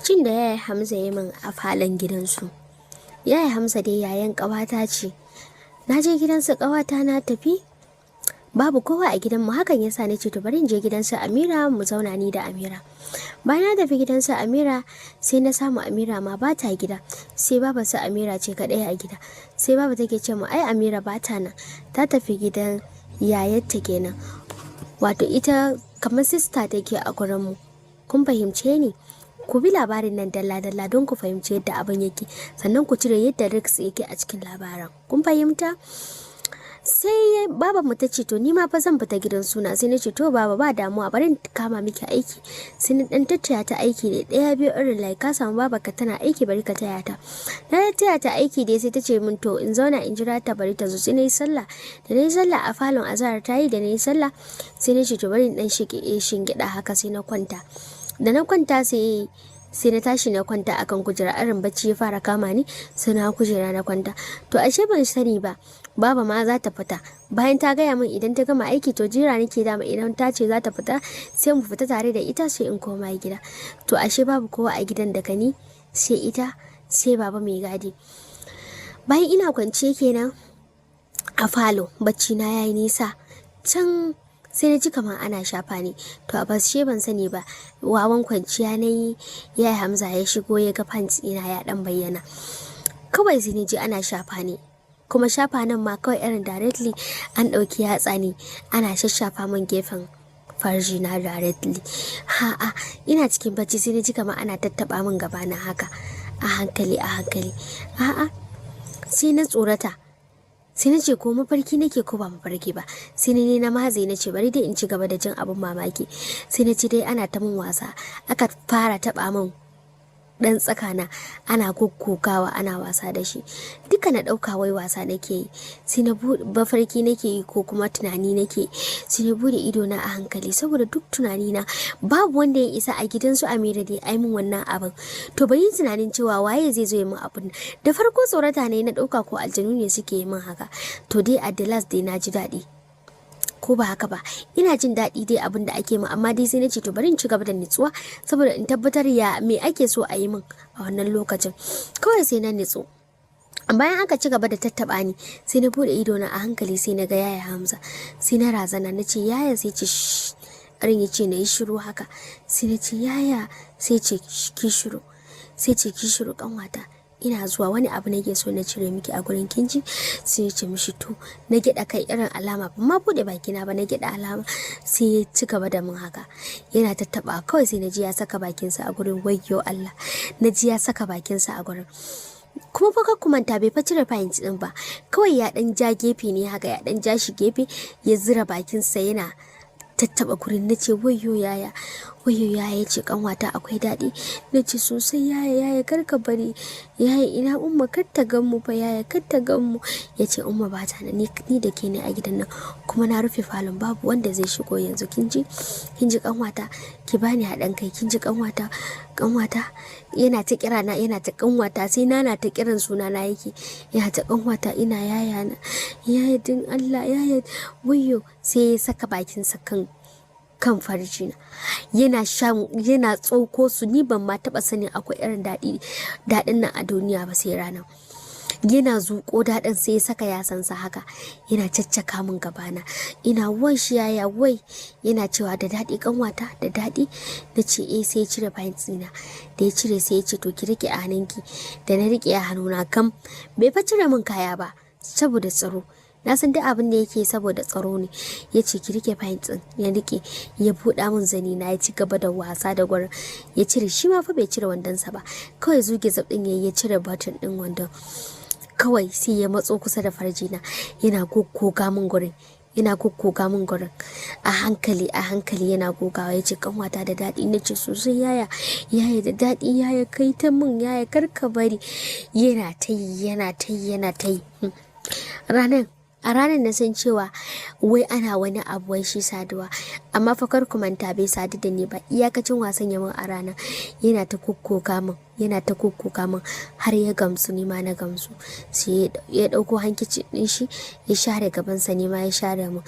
Cin da Yaya Hamza ya min a falon gidansu. Yaya Hamza dai yayan ƙawata ce. Na je gidansu ƙawata, na tafi, babu kowa a gidanmu. Hakan yasa na ce to, bari in je gidansu Amira mu zauna ni da Amira. Bayan na tafi gidansu Amira, sai na samu Amira ma ba ta gida, sai baba su Amira ce kaɗai a gida. Sai baba take ce mu ai Amira ba ta nan, ta tafi gidan yayarta kenan, wato ita kamar sister take a gurinmu. Kun fahimce ni? Ku bi labarin nan dalla-dalla don ku fahimci yadda abin yake, sannan ku cire yadda risk yake a cikin labarin. Kun fahimta? Sai baba mu ta ce, "To, ni ma fa zan fita gidan suna." Sai na ce, "To baba, ba damuwa, bari in kama miki aiki." Sai na dan tattaya ta aiki ne daya biyu, irin like ka samu baba ka tana aiki, bari ka taya ta. Na taya ta aiki dai, sai ta ce min to, in zauna in jira ta, bari ta zo. Sai na yi sallah. Da na yi sallah a falon, azahar ta yi. Da na yi sallah, sai na ce to, bari in dan shingida haka. Sai na kwanta. Da na kwanta, sai na tashi na kwanta akan kujera, irin bacci ya fara kama ni, sai na kujera na kwanta. To, ashe ban sani ba baba ma za ta fita. Bayan ta gaya min idan ta gama aiki, to jira nake dama, idan ta ce za ta fita, sai mu fita tare da ita, sai in koma gida. To, ashe babu kowa a gidan daga ni sai ita, sai baba mai gadi. Bayan ina kwance kenan a falo, bacci na yayi nisa, can sai na ji kamar ana shafa ni. To, a bashe ban sani ba, wawan kwanciya na yi. Ya Hamza ya shigo, ya ga pants ina ya dan bayyana. Kawai sai na ji ana shafa ni, kuma shafa nan ma kawai irin directly an ɗauki yatsa ne ana shashafa min gefen farji na directly. Ha'a, ina cikin bacci, sai na ji kamar ana tattaba min gaba na haka, a hankali a hankali. A'a, sai na tsorata, sai na ce ko mafarki nake ko ba mafarki ba? Sai na ne na maze, na ce bari dai in ci gaba da jin abin mamaki. Sai na ci dai ana ta min wasa, aka fara taba min dan tsakana, ana kokkokawa, ana wasa da shi. Duka na dauka wai wasa nake yi, sai na bude, mafarki nake yi ko kuma tunani nake. Sai na bude ido na a hankali, saboda duk tunani na babu wanda ya isa a gidan su Amira dai ai min wannan abin. To, bai yi tunanin cewa waye zai zo yi min abin. Da farko tsorata ne, na dauka ko aljanu ne suke yi min haka. To dai, at the last dai na ji daɗi, ko ba haka ba? Ina jin daɗi dai abin da ake min, amma dai sai na ce to, bari in ci gaba da nutsuwa saboda in tabbatar ya me ake so a yi min a wannan lokacin. Kawai sai na nutsu. Bayan aka ci gaba da tattaba ni, sai na bude ido na a hankali, sai na ga Yaya Hamza. Sai na razana, na ce, "Yaya." Sai ce, irin ya ce na yi shiru haka. Sai na ce, "Yaya." Sai ce, "Ki shiru." Sai ce, "Ki shiru kanwata, ina zuwa, wani abu nake so na cire miki a gurin, kinji?" Sai ya ce mishi to. Na gyaɗa kai irin alama, ban ma bude bakina ba, na gyaɗa alama. Sai ya ci gaba da min haka, yana tattaba. Kawai sai na ji ya saka bakinsa a gurin. Wayyo Allah! Na ji ya saka bakinsa a gurin. Kuma fa kar ku manta, bai fa cire pant din ba, kawai ya dan ja gefe ne haka, ya dan ja shi gefe, ya zura bakinsa yana tattaba gurin. Na ce, "Wayyo yaya, wayyo yaya." Ya ce, "Kanwata, akwai daɗi?" Na ce, "Sosai yaya." "Yaya, kar ka bari yaya, ina Umma? Kar ta gan mu fa yaya, kar ta gan mu." Ya ce, "Umma ba ta nan, ni da ke ne a gidan nan, kuma na rufe falon, babu wanda zai shigo yanzu. Kin ji? Kin ji kanwata? Ki bani haɗin kai, kin ji kanwata? Kanwata." Yana ta kira na, yana ta "kanwata", sai na ta kiran suna na yake, yana ta "kanwata". Ina "Yaya na, yaya, din Allah yaya, wayyo." Sai ya saka bakinsa kan farjina, yana shan, yana tsoko su. Ni ban ma taba sanin akwai irin daɗi daɗin nan a duniya ba sai ranar. Yana zuƙo daɗin, sai ya saka yasansa haka yana caccaka min gabana. Ina "Wai yaya, wai." Yana cewa, "Da daɗi kanwata, da daɗi?" Na ce, "Eh." Sai ya cire pants ɗina. Da ya cire, sai ya ce, "To, ki rike a hannunki." Da na rike a hannuna gam. Bai fa cire min kaya ba saboda tsaro, na san duk abin da yake saboda tsaro ne. Ya ce, "Ki rike pants ɗin." Ya rike, ya buɗa min zani na, ya ci gaba da wasa da gurin. Ya cire, shi ma fa bai cire wandonsa ba, kawai zuge zip ɗin yayi, ya cire button ɗin wandon. Kawai sai ya matso kusa da farjina, yana goggoga min gurin, yana goggoga min gurin a hankali a hankali, yana gogawa. Ya ce, "Kanwata, da daɗi?" Na ce, "Sosai yaya, yaya, da daɗi yaya, kai ta min yaya, kar ka bari." Yana ta yi, yana ta yi, yana ta yi. Ranar, a ranar na san cewa wai ana wani abu wai shi saduwa. Amma fa kar ku manta, bai sadu da ni ba, iyakacin wasan ya min a rana. Yana ta kokkoka min, yana ta kokkoka min har ya gamsu, ni ma na gamsu. Sai ya dauko handkerchief din shi ya share gabansa, ni ma ya share min.